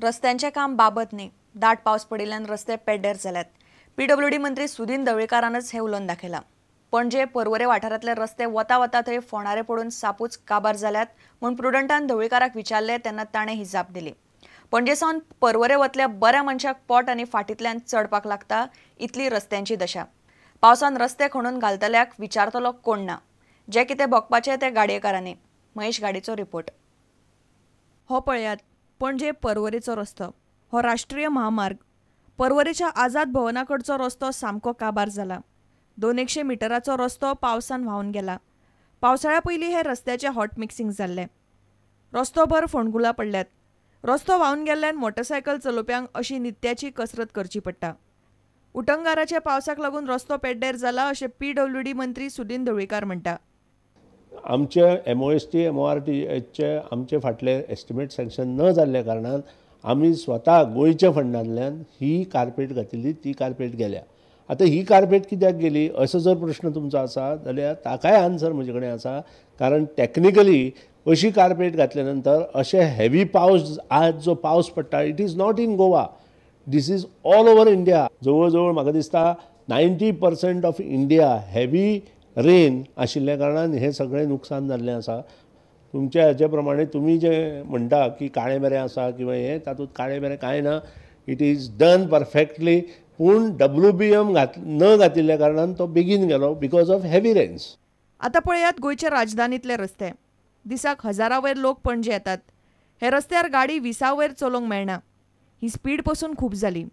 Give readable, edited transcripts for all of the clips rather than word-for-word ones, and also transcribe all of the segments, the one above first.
रस्त्यांचें काम बाबत न्ही. दाट पावस पडिल्ल्यान रस्ते पेड्डेर जाल्यात. पीडब्ल्यूडी मंत्री सुदीन ढवळीकारानच हें उलोवन दाखयलां. पणजे पर्वरे वाठारांतले रस्ते वता वता थंय फोणारे पडून सापूच काबार जाल्यात म्हूण प्रुडंटान ढवळीकाराक विचारलें तेन्ना ताणें ही जाप दिली. पणजे सावन पर्वरे वतल्या बऱ्या मनशाक पोट आनी फाटींतल्यान चडपाक लागता इतली रस्त्यांची दशा. पावसान रस्ते खणून घालतल्याक विचारतलो कोण ना. जे कितें भोगपाचें तें गाडयेकारांनी. महेश गाडीचो रिपोर्ट. हो पळयात पणजे पर्वरेचो रस्तो. हो राष्ट्रीय महामार्ग. पर्वरेच्या आझाद भवनाकडचो रस्तो सामको काबार जाला. 200 मिटराचो रस्तो पावसान व्हांवन गेला. पावसाळ्या पयलीं हे रस्त्याचें हॉट मिक्सिंग जाल्लें. रस्तोभर फोंडकुलां पडल्यात. रस्तो व्हांवन गेल्ल्यान मोटरसायकल चलोवप्यांक अशी नित्याची कसरत करची पडटा. उटंगाराच्या पावसाक लागून रस्तो पेड्डेर जाला अशें पीडब्ल्यूडी मंत्री सुदीन ढवळीकार म्हणटा. आमचे MOST MORTHचे आमचे फाटले एस्टिमेट सँक्शन न जाल्ल्या कारणान आमी स्वता गोंयच्या फंडांतल्यान ही कार्पेट घातिल्ली, ती कार्पेट गेल्या. आतां ही कार्पेट कित्याक गेली असो जर प्रश्न तुमचो आसा जाल्यार ताकाय आन्सर म्हजे कडेन आसा. कारण टॅक्निकली अशी कार्पेट घातल्या नंतर अशे हेवी पावस, आज जो पावस पडटा, it is not in Goa, this is all over India. जवळ जवळ म्हाका दिसता 90% ऑफ इंडिया हेवी रेन आशिल्ल्या कारणान हें सगळें नुकसान जाल्लें आसा. तुमच्या हेजे प्रमाणे तुमी जे म्हणटा की काळें बेरें आसा किंवा हें, तातूंत काळें बेरें कांय ना. It is done perfectly. पूण WBM न घातिल्ल्या कारणान तो बेगीन गेलो because of heavy rains. आतां पळयात गोंयच्या राजधानींतले रस्ते. दिसाक हजारा वयर लोक पणजे येतात. हे रस्त्यार गाडी 20 वयर चलोवंक मेळना. ही स्पीड पसून खूब जाली.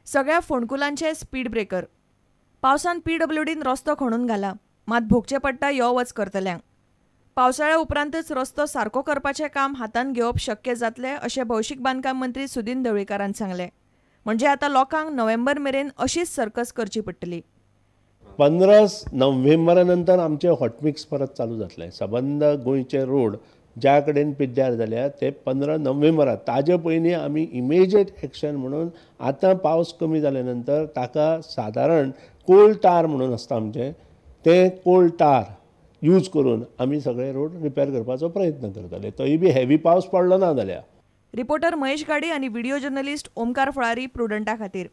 सगळ्या फोंडकुलांचे स्पीड ब्रेकर. पावसान पीडब्ल्यूडीन रस्तो खणून घाला, मात भोगचें पडटा यो वच करतल्यांक. पावसाळ्या उपरांतच रस्तो सारको करपाचें काम हातांत घेवप शक्य जातलें अशें भौशीक बांदकाम मंत्री सुदीन ढवळीकारान सांगलें. म्हणजे आतां लोकांक नोव्हेंबर मेरेन अशीच सर्कस करची पडटली. 15 नोव्हेंबरा नंतर आमचे हॉटमिक्स परत चालू जातले. सबंद गोंयचे रोड ज्या कडेन पिड्ड्यार जाल्या ते 15 नोव्हेंबराक. ताजे पयलीं आमी इमिजिएट एक्शन म्हणून आतां पावस कमी जाल्या नंतर ताका सादारण कोल्ड टार म्हणून आसता आमचें, तें कोल्ड टार यूज करून आमी सगळे रोड रिपेर करपाचो प्रयत्न करतले. तोय बी हेवी पावस पडलो ना जाल्यार. रिपोर्टर महेश गाडी आनी व्हिडिओ जर्नलिस्ट ओमकार फळारी प्रुडंटा खातीर.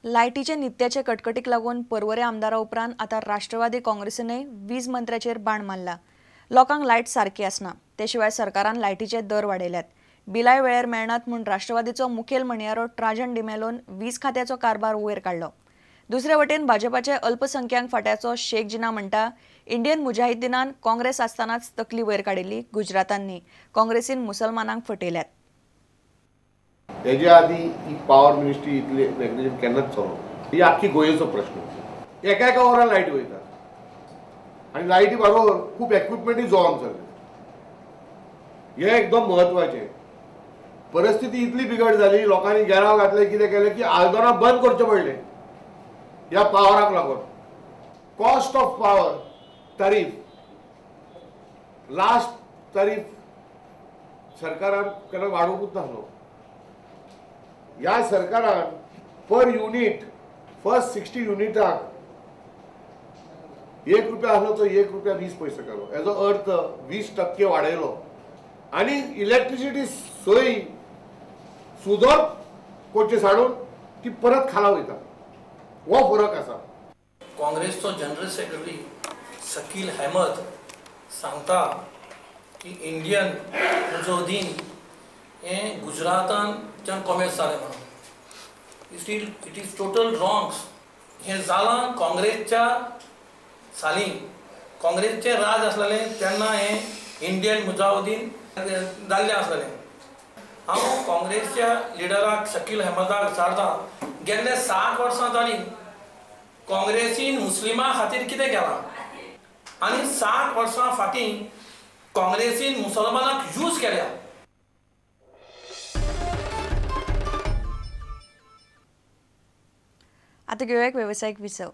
लायटीचे नित्याचे कटकटीक लागून पर्वरे आमदारा उपरांत आतां राष्ट्रवादी काँग्रेसीनय वीज मंत्र्याचेर बाण मारला. लोकांक लायट सारकी आसना, ते शिवाय सरकारान लायटीचे दर वाडयल्यात. बिलाय वेळेर मेळनात म्हूण राष्ट्रवादीचो मुखेल म्हणयारो ट्राजन डिमेलोन वीज खात्याचो कारभार वयर काडलो. दुसरे वटेन भाजपाचे अल्पसंख्याक फाट्याचो शेख जिना म्हणटा, इंडियन मुजाहिद्दीनान काँग्रेस आसतनाच तकली वयर काडिल्ली, गुजरातान न्ही. काँग्रेसीन मुसलमानांक फटयल्यात. हेजे आदी ही पावर मिनिस्ट्री इतली मेकॅनिझम केन्नाच चलोवंक, ही आख्खी गोंयचो प्रश्न. एका एका वरान लायटी वयता आनी लायटी बरोबर खूब एक्विपमेंटूय जॉन जाले. हें एकदम म्हत्वाचें. परिस्थिती इतली बिगड जाली, लोकांनी गेराव घातले, कितें केलें की आल्दोना बंद करचें पडलें ह्या पावराक लागून. Cost of power tariff, last tariff सरकारान केन्ना वाडोवंकूच नासलो. ह्या सरकारान पर युनीट फर्स्ट 60 युनिटाक 1 रुपया आसलो तो 1 रुपया 20 पयशे केलो. हेजो अर्थ 20% वाडयलो. आनी इलेक्ट्रिसिटी सोय सुदर कोचेस हाडून ती परत खाला वयता, हो फरक आसा. काँग्रेसचो जनरल सेक्रेटरी शकील अहमद सांगता की इंडियन मुजाहिदीन हें गुजरातांतच्यान कॉमेर्स जालें म्हणून. It is total wrongs. हें जालां काँग्रेसच्या साली, काँग्रेसचें राज आसलेलें तेन्ना हें इंडियन मुजाहिदीन जाल्लें आसलेलें. हांव काँग्रेसच्या लिडराक शकील अहमदाक विचारता, गेल्ले 60 वर्सां जालीं काँग्रेसीन मुस्लिमां खातीर कितें केलां आनी 60 वर्सां फाटीं काँग्रेसीन मुसलमानाक यूज केल्या. आतां घेवया एक वेवसायीक विसव.